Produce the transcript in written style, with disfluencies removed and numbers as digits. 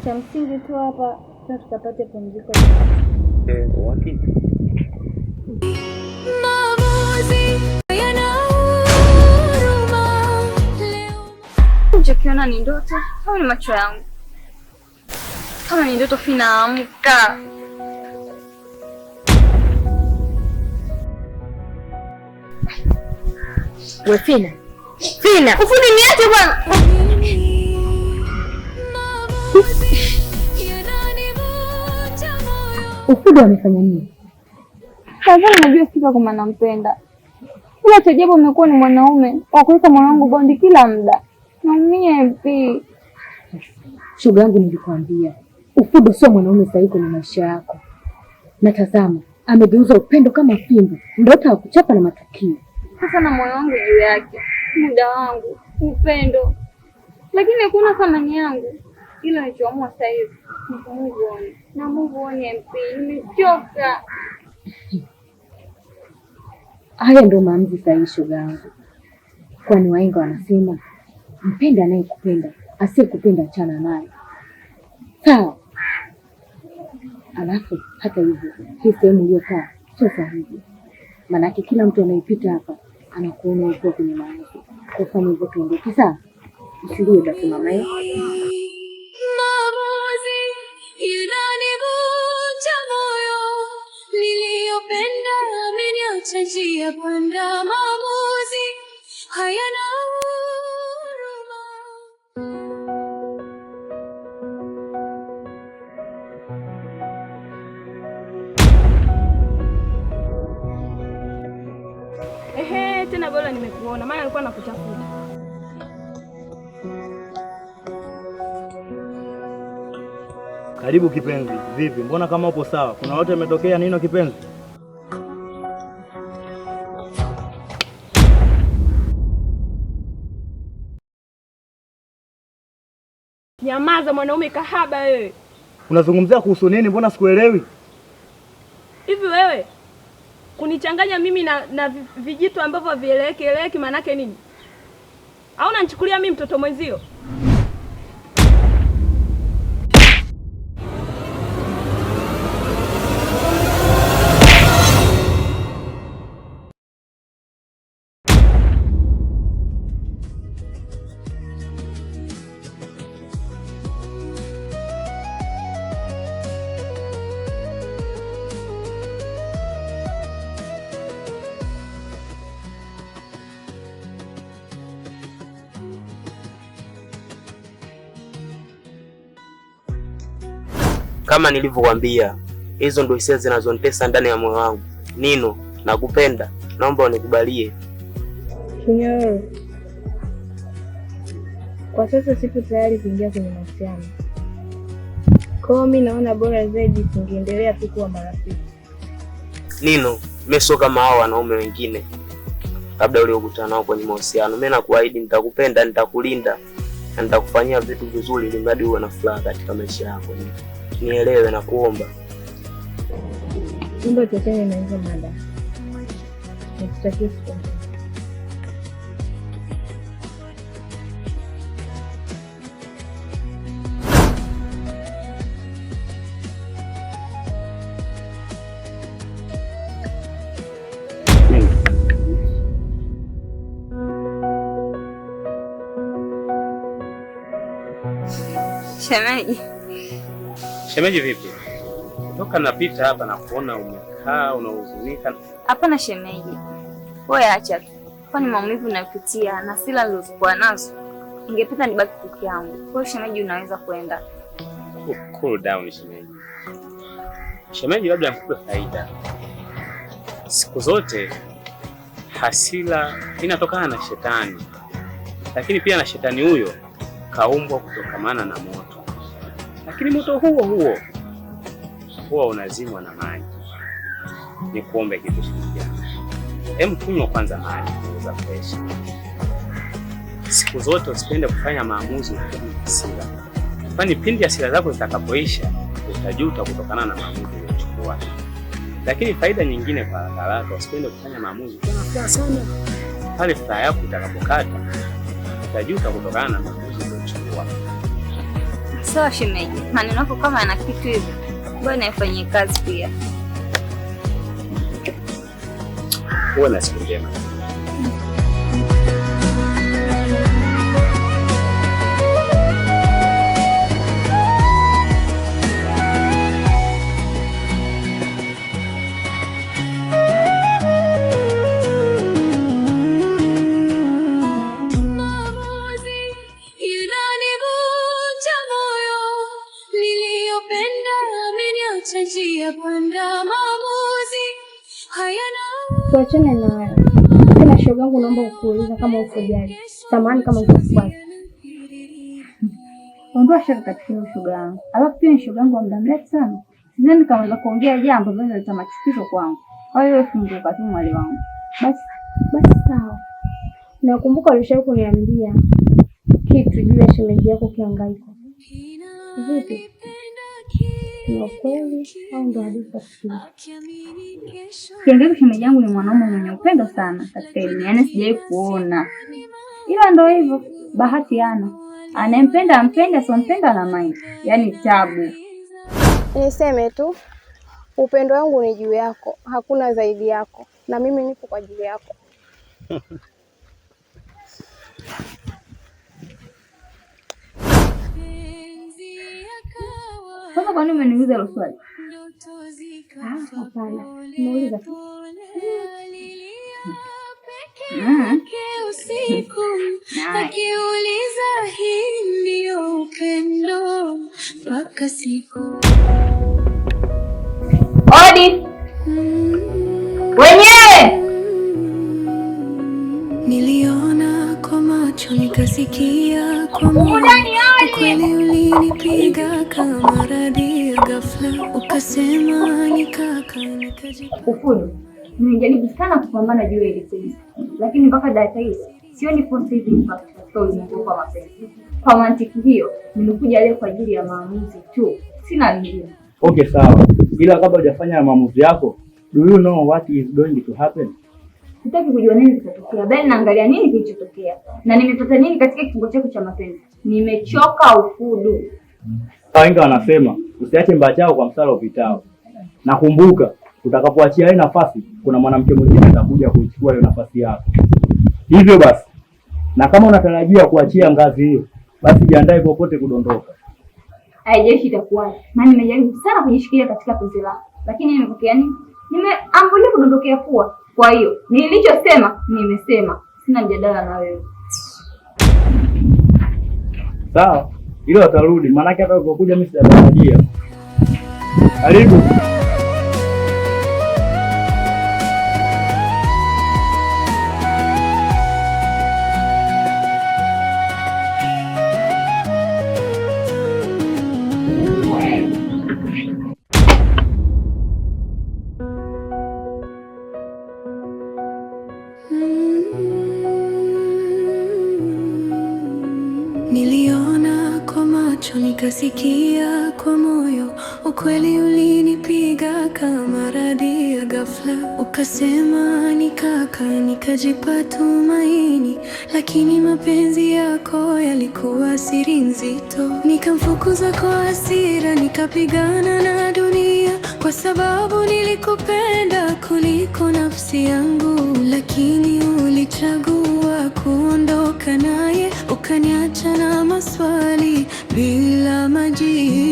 Cha msingi tu hapa sasa tukapate pumziko. Eh, uhakika. Maamuzi yana huruma leo. Nilichokiona ni ndoto au ni macho yangu? Kama ni ndoto, Fina amka. We Fina, Fina, Ufundi niache bwana. Maamuzi yananivunja moyo. Ufudo amefanya nini? Kazana najua sifa kwamba nampenda, ila cha ajabu amekuwa ni mwanaume wa kuweka moyo wangu bondi kila muda. Naumia MP. Shoga yangu, nilikwambia Ufudo sio mwanaume sahihi kwenye maisha yako, na tazama, amegeuza upendo kama fimbo, ndoto ya kuchapa na matukio. Sasa na moyo wangu juu yake, muda wangu, upendo, lakini hakuna thamani yangu. Ila nilichoamua sasa hivi ni kumove on na move on MP, nimechoka. Haya ndio maamuzi sahihi, shoga yangu, kwani wahenga wanasema mpende anayekupenda, asiyekupenda achana naye. Sawa. Alafu hata hivyo, hii sehemu uliyokaa sio sahihi, maanake kila mtu anayepita hapa anakuona ukiwa kwenye mawazo. Kwa fanya hivyo, tuondoke. Sawa, usilie basi mama. Eh. Maamuzi yananivunja moyo, niliyopenda ameniacha njia panda. Maamuzi hayana huruma. Ehe, tena bora nimekuona, maana alikuwa nakutafuta. Karibu kipenzi. Vipi, mbona kama upo sawa? Kuna wote ametokea nino kipenzi? Nyamaza mwanaume kahaba wewe. Unazungumzia kuhusu nini? Mbona sikuelewi? Hivi wewe kunichanganya mimi na vijitu ambavyo havieleweki eleweki maanake nini? Au unanichukulia mimi mtoto mwenzio? Kama nilivyokuambia, hizo ndio hisia zinazonitesa ndani ya moyo wangu. Nino, nakupenda, naomba unikubalie. Kinyororo, kwa sasa sipo tayari kuingia kwenye mahusiano. Kwa hiyo mi naona bora zaidi tungeendelea tu kuwa marafiki. Nino, mimi sio kama hao wanaume wengine labda uliokutana nao kwenye mahusiano. Mimi nakuahidi nitakupenda, nitakulinda na nitakufanyia vitu vizuri, ili mradi uwe na furaha katika maisha yako. Nielewe na kuomba. Naomba tuachane na hizo mada. Nikutakie siku njema. Shemeji, Shemeji vipi? Toka napita hapa na kuona umekaa unahuzunika. Hapana shemeji, wewe acha tu, kwani maumivu nayopitia na hasira nilizokuwa nazo, ningependa nibaki peke yangu. Kwa hiyo shemeji, unaweza kwenda. Cool down shemeji. Shemeji, labda nikupe faida. Siku zote hasira inatokana na shetani, lakini pia na shetani huyo kaumbwa kutokamana na moto, lakini moto huo huo huwa unazimwa na maji. Nikuombe kitu shemeji yangu, hem, kunywa kwanza maji kuweza fresh. Siku zote usipende kufanya maamuzi ukiwa na hasira, kwani pindi hasira zako zitakapoisha utajuta kutokana na maamuzi uliyochukua. Lakini faida nyingine kwa haraka haraka, usipende kufanya maamuzi ukiwa na furaha sana. Pale furaha yako itakapokata utajuta kutokana na maamuzi uliyochukua. Sawa shemeji, maneno yako kama yana kitu hivi, bwana ifanyie kazi pia. Uwe na siku njema. Maamuzi yananivunja moyo, niliyopenda ameniacha njia panda. Maamuzi hayana Tuachane na hayo. Tena shoga yangu, naomba kukuuliza kama usijali. Samahani kama nitakukwaza. Ondoa shaka katika hiyo shoga yangu. Alafu pia ni shoga yangu wa muda mrefu sana. Sidhani kama naweza kuongea jambo ambalo linaleta machukizo kwangu. Kwa hiyo wewe funguka tu mwali wangu. Basi basi sawa. Nakumbuka ulishawahi kuniambia kitu juu ya shemeji yako Kihangaiko. Vipi? Ni ukweli au ndo hadithi za kusikia? Kihangaiko shemeji yangu ni mwanaume mwenye upendo sana katika elimu, yaani sijawahi kuona. Ila ndo hivyo, bahati hana. Anayempenda ampende, asompenda na mind. Yaani tabu. Niseme tu upendo wangu ni juu yako, hakuna zaidi yako, na mimi nipo kwa ajili yako. Sasa kwa nini umeniuliza hilo swali? Ah, hapana, nimeuliza tu. Usiku akiuliza hii ndio upendo mpaka siku Odi wenyewe. Niliona kwa macho nikasikia kwa moyo, ukweli ulinipiga kama radi ya ghafla, ukasema nikaka nikajipa Ufundi, nimejaribu sana kupambana juu ya hili penzi, lakini mpaka dakika hii sioni positive impact katika ulimwengu wa mapenzi. Kwa mantiki hiyo, nimekuja leo kwa ajili ya maamuzi tu, sina lingine. Okay, sawa, ila kabla hujafanya maamuzi yako, do you know what is going to happen? Sitaki kujua nini kitatokea, bali naangalia nini kilichotokea na nimepata nini katika kifungo chako cha mapenzi. Nimechoka ufudu. Wahenga wanasema usiache mbachao kwa msala upitao, na kumbuka, utakapoachia hii nafasi, kuna mwanamke mwingine atakuja kuichukua hiyo nafasi yako. Hivyo basi, na kama unatarajia kuachia ngazi hiyo, basi jiandae popote kudondoka. Haijalishi itakuwaje, maana nimejaribu sana kujishikilia katika penzi lako, lakini nimepokea nini? Nimeambulia kudondokea pua. Kwa hiyo nilichosema nimesema, sina mjadala na wewe. Sawa, ila watarudi, maanake hata ulipokuja mimi sijatarajia. Karibu. Niliona kwa macho nikasikia kwa moyo, ukweli ulinipiga kama radi ya ghafla. Ukasema nikaka, nikajipa tumaini, lakini mapenzi yako yalikuwa siri nzito. Nikamfukuza kwa hasira, nikapigana na dunia kwa sababu nilikupenda kuliko nafsi yangu, lakini ulichagua kuondoka naye, ukaniacha na maswali bila majibu.